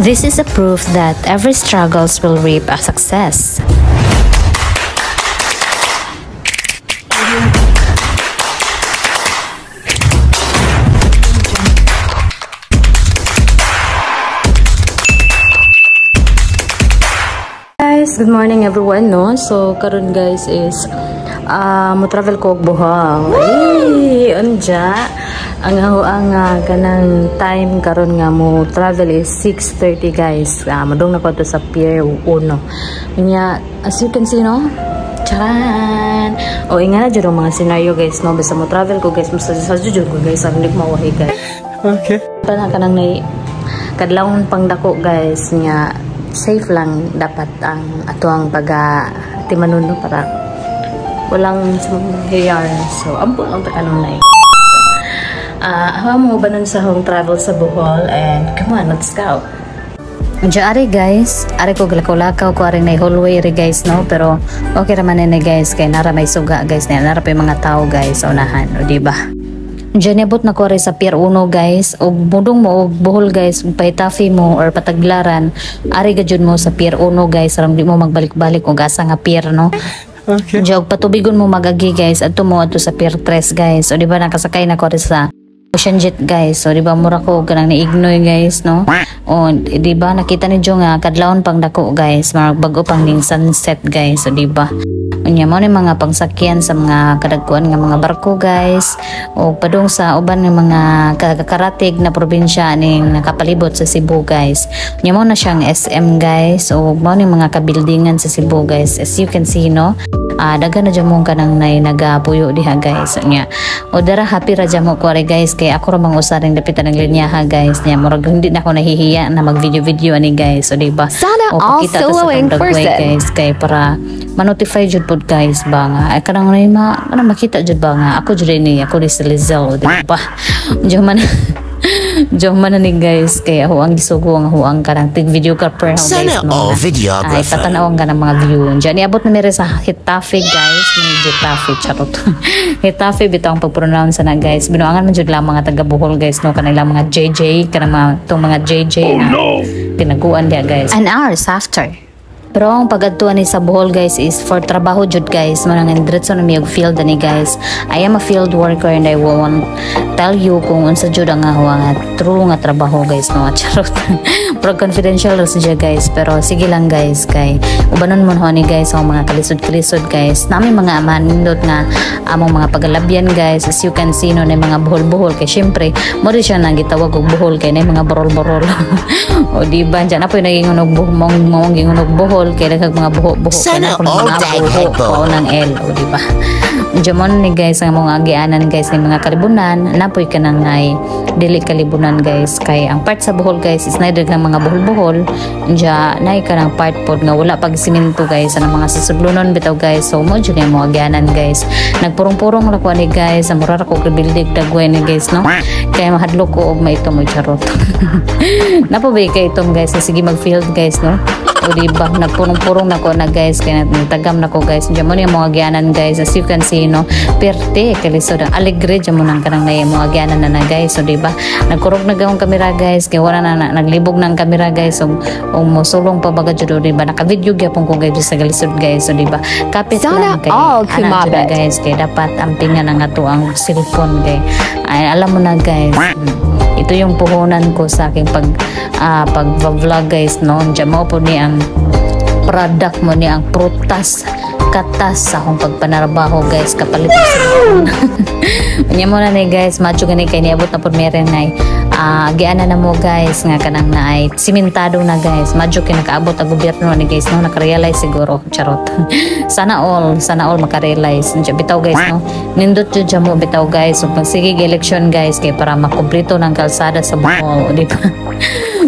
This is a proof that every struggles will reap a success. Guys, good morning everyone, no? So karon guys is mo travel ko og Bohol. Ay, unja. Ang ang kanang time karon nga mo travel is 6:30 guys. Madung na ko to sa Pier 1. Unya, as you can see, no? Charan. O inga na jud ang mga scenario guys, no? Basta mo travel ko guys, basta sa jud ko guys, ang hindi ko mawahi guys. Okay. Tana kanang nay kadlawon pang dako guys nga safe lang dapat ang ato ang pag timanon, no, para walang mangyayari. So ampo lang ta kanon na. Hawa mo ba nun sa home travel sa Bohol and come on, let's go. Diya ari guys, ari ko galakaw-lakaw ko ari na hallway ri guys, no, pero okay raman ni guys kay nara may suga guys, na nara pa yung mga tao guys sa unahan, o di ba? Diyan niabot na ko rin sa Pier 1 guys, og mudong mo og Bohol guys, pahitafi mo or pataglaran, ari gajud mo sa Pier 1 guys, aron di mo magbalik-balik og asa nga pier, no. Okay. Diyan og patubigon mo magagi guys, adto mo adto sa Pier 3 guys. O di ba nakasakay na ko rin sa Ocean Jet guys. So di ba mura ko kanang niignoy guys, no? O di ba nakita ninyo nga kadlawon pang dako guys, marag bago pang ning sunset guys. So di ba? Unya mo ni mga pangsakyan sa mga kadagkuan nga mga barko guys, o padung sa uban nga mga kakaratig na probinsya ning nakapalibot sa Cebu guys. Unya mo na siyang SM guys, o mao ni mga kabuildingan sa Cebu guys. As you can see, no, daghan na dyan mo kanang nay nagapuyo diha guys. Unya o dara happy ra dyan mo ko guys kay ako ra mang usa ring dapitan ng linyaha guys niya, murag hindi na ako nahihiya na mag video video ani guys. O di ba? Sana o all pakita ta sa soloing tong dagway person. Guys kay para ma-notify jud pod guys ba nga ay kanang nay ma kanang makita jud ba nga ako jud ni ako ni si Lizelle, o di ba? Diyan man na ni guys kay ako ang gisugo ang ako ang kanang tig video ka per guys, Sana no, all na. videographer. Ay tatanaw ka ng mga view. Diyan iabot na mere sa Getafe guys, mga Getafe charot. Getafe bitaw ang pag-pronounce na guys. Binuangan man jud lang mga taga Bohol guys, no, kanang mga JJ, kanang mga tong mga JJ na tinaguan diya guys. And hours after. Pero ang pagadtuan ni sa Bohol guys is for trabaho jud guys. Manang diretso na mi og field ani guys. I am a field worker and I won't tell you kung unsa jud ang nga true nga trabaho guys, no. Charot. Pero confidential ra siya guys. Pero sige lang guys kay ubanon mo ni guys ang mga kalisod-kalisod guys. Nami mga amahan nindot nga among mga pagalabyan guys. As you can see, no, na mga buhol-buhol kay syempre mo rin siya nang gitawag og buhol kay na mga borol-borol. O di ba dyan na po yung naging og buhol mong gingon og buhol kay daghang mga buho-buho kay Sana na kung all mga dag buho headboard. o ng L, o di ba? Diyan mo ni guys ang mga agianan guys ng mga kalibunan, napoy ka nang ngay dili kalibunan guys kay ang part sa Bohol guys is na daghang mga buhol-buhol. Diya nay ka ng part pod nga wala pag simento guys ang mga susudlonon bitaw guys. So mo jud yung mga agianan guys, nagpurong-purong ra ko ani guys, ang mura ra ko building dagway ni guys, no, kaya mahadlok ko og maitom mo charot. Napo ba kay itom guys, sige mag field guys, no. O di ba nagpurong-purong na ko na guys kaya nagtagam na ko guys. Diyan mo ni ang mga gianan guys, as you can see, no, perte kalisod ang alegre diyan mo nang kanang nay mga gianan na na guys. So di ba nagkurog na gahong kamera guys kay wala na, naglibog ng kamera guys, ug ug mosulong pa baga jud. O di ba naka video gyapon ko guys sa kalisod guys. So di ba kapit Sana lang kay all ana jud na kumabit. guys kay dapat ampingan ang ato ang cellphone kay ay alam mo na guys. Ito yung puhunan ko sa aking pag vlog guys, no. Diyan mo po ni ang product mo ni ang prutas katas sa akong pagpanarbaho guys kapalit sa cellphone. Unya mo na ni guys, macho gani kay niabot na pud meron nay giana na mo guys nga kanang naay simentado na guys. Madyo kay nakaabot ang gobyerno ni guys, no, nakarealize siguro charot. Sana all makarealize. Unsa bitaw guys, no, nindot jud siya mo bitaw guys. So pag sige election guys kay para makumpleto ng kalsada sa Bohol, di ba?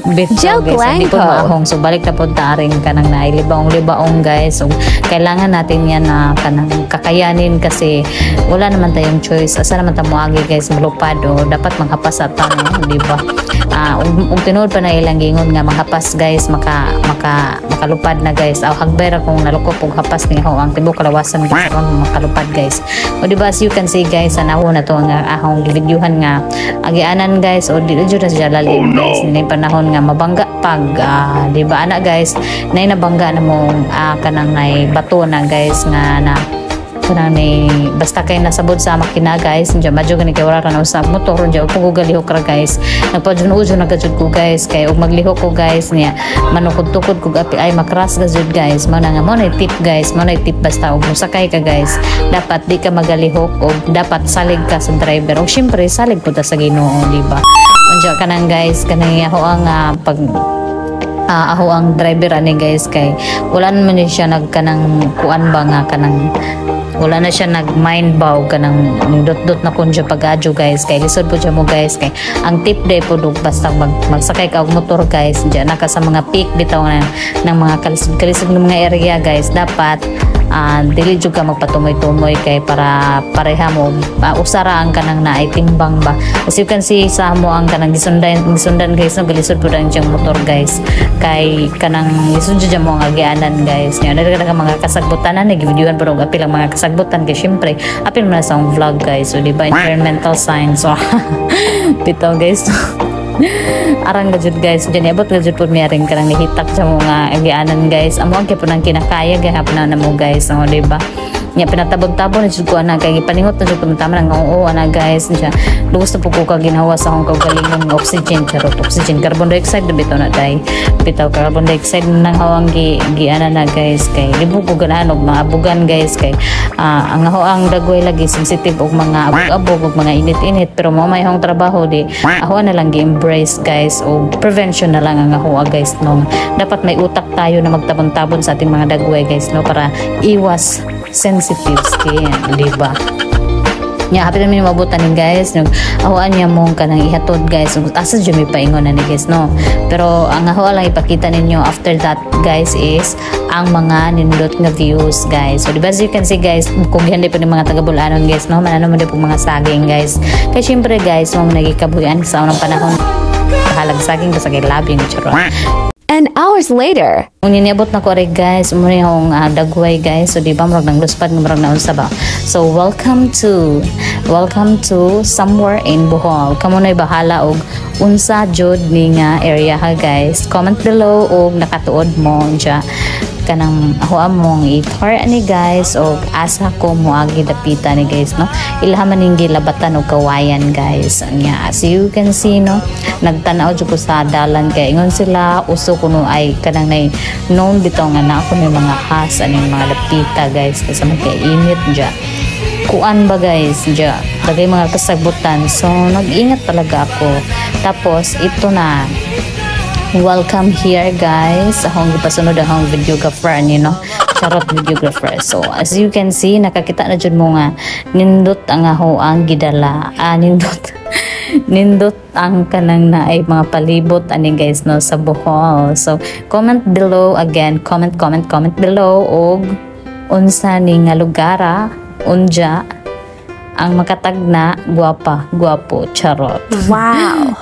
Bitaw Joke guys, lang hindi po ko. maahong. So balik na po taring kanang nailibaong-libaong guys. So kailangan natin yan na kanang kakayanin kasi wala naman tayong choice. Asa naman ta moagi guys, malupad o dapat manghapas sa tao, di ba? Ug tinuod pa na ilang gingon nga manghapas guys, maka maka makalupad na guys. Aw hagbay ra kung nalukop og hapas ni ho ang tibuok kalawasan guys aron makalupad guys. O di ba as you can see guys, anaho na to nga ahong givideohan nga agianan guys, o di jud na siya lalim guys. Ni panahon nga nga mabangga pag di ba ana, guys, nay nabangga na mong kanang nay bato na, guys, nga na kanang ni basta kay nasabod sa makina, guys. Diyan madyo gani kay wala ra na sa motor diyan ug galihok ra, guys. Nagpadjun-udjon na gajud ko, guys, kay ug maglihok ko, guys, niya manukod-tukod ko api ay makras gajud, guys. Mao na nga mo na tip, guys, mo na tip, basta og mosakay ka, guys, dapat di ka magalihok og dapat salig ka sa driver og syempre salig pud ta sa Ginoo, di ba? Unja kanang, guys, kanang ako ang pag ako ang driver ani, guys, kay wala naman ni siya nagkanang kuan ba nga kanang wala na siya nag-mind ba og kanang dot-dot na kun siya pag-adyo, guys, kay lisod po siya mo, guys. Kay ang tip day po og basta magsakay ka og motor, guys, diyan na ka sa mga peak bitaw na ng mga kalisod-kalisod ng mga area, guys, dapat dili jud ka magpatumoy-tumoy kay para pareha mo usara ang kanang naay timbang ba. As you can see sa mo ang kanang gisundan gisundan, guys, no, galisod pud ang siyang motor, guys, kay kanang lisod jud mo ang agianan, guys. Nya dili ka mga kasagbutan na nagvideohan pero og apil ang mga kasagbutan kay syempre apil man na sa akong vlog, guys. So di ba, environmental science. So bitaw, guys, arang gajud, guys. Diyan iabot gajud pud mi aring kanang nihitak sa mga agianan, guys. Amo ang kay ang kinakaya gahapon na mo, guys, no, di ba? Nya pinatabog-tabog na jud ko ana kay gipaningot na jud ko tama nang oo ana, guys. Nya lugos na po ko ka ginhawa sa akong kaugalingon nga oxygen, charot, oxygen, carbon dioxide na bitaw na day, bitaw carbon dioxide nang hawang gi gi ana na, guys, kay di ko ganahan og mga abugan, guys, kay ang ako ang dagway lagi sensitive og mga abog-abog og mga init-init, pero mo may akong trabaho di ako na lang gi-embrace, guys, o prevention na lang ang ako, guys, no. Dapat may utak tayo na magtabon-tabon sa ating mga dagway, guys, no, para iwas sensitive skin, di ba? Nya hapit namin mabutan ni, guys, nag ahuan niya mong kanang ihatod, guys. Asa jud mi paingon na ni, guys, no? Pero ang aho lang ipakita ninyo after that, guys, is ang mga nindot nga views, guys. So di ba, as you can see, guys, kung hindi pa ni mga taga Bulanon, guys, no, manano man di po mga saging, guys, kay syempre, guys, mo nagikabuhian sa unang panahon, halag saging basta kay labing, charot. And hours later. Unya niabot na ko ari, guys, mo ni akong dagway, guys. So di ba murag nang luspad nga murag naunsa ba. So welcome to somewhere in Bohol. Kamo na'y bahala og unsa jud ni nga area ha, guys. Comment below og nakatuod mo dya kanang ako among i-tour ani, guys, og asa ko moagi dapita ni, guys, no. Ilaha man ning gilabatan og kawayan, guys. Nya as you can see, no, nagtanaw jud ko sa dalan kay ingon sila uso kuno ay kanang nay known bitaw nga na ako may mga has aning mga dapita, guys, kasi magkainit dya kuan ba, guys, dya dagay mga kasagbutan, so nag-ingat talaga ako. Tapos ito na, welcome here, guys. Akong gipasunod akong videographer ani, no, charot, videographer. So as you can see, nakakita na jud mo nga nindot ang aho ang gidala, nindot nindot ang kanang na ay mga palibot ani, guys, no, sa Bohol. So comment below again, comment, comment, comment below og unsa ni nga lugara unja ang makatagna guwapa, guwapo, charot.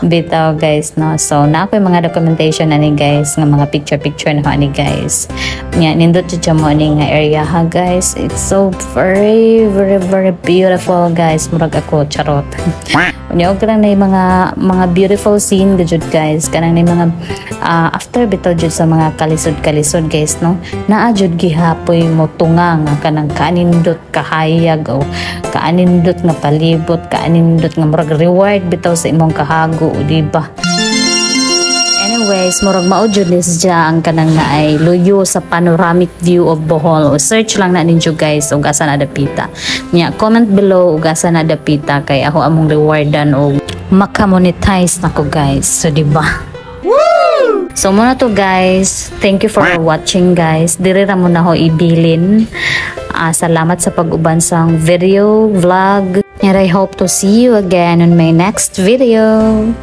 Bitaw, guys, no. So na ako yung mga documentation ani, guys, nga mga picture picture na ko ani, guys. Nya nindot jud siya mo ani nga area ha, guys. It's so very, very, very beautiful, guys. Murag ako, charot. Unya og kanang na mga beautiful scene gajud, guys, kanang na mga after bitaw jud sa mga kalisod-kalisod, guys, no, naa jud gihapoy mo tunga nga kanang kaanindot kahayag o kaanindot nga palibot, kaanindot nga murag reward bitaw sa imong kahago, di ba? Anyways, murag mao jud ni siya ang kanang naay luyo sa panoramic view of Bohol. O search lang na ninyo, guys, og asa na dapita. Nya comment below og asa na dapita kay ako among rewardan og maka-monetize nako, guys. So di ba? So muna to, guys. Thank you for watching, guys. Diri ra mo na ho ibilin. Salamat sa pag-uban sa video, vlog. And I hope to see you again on my next video.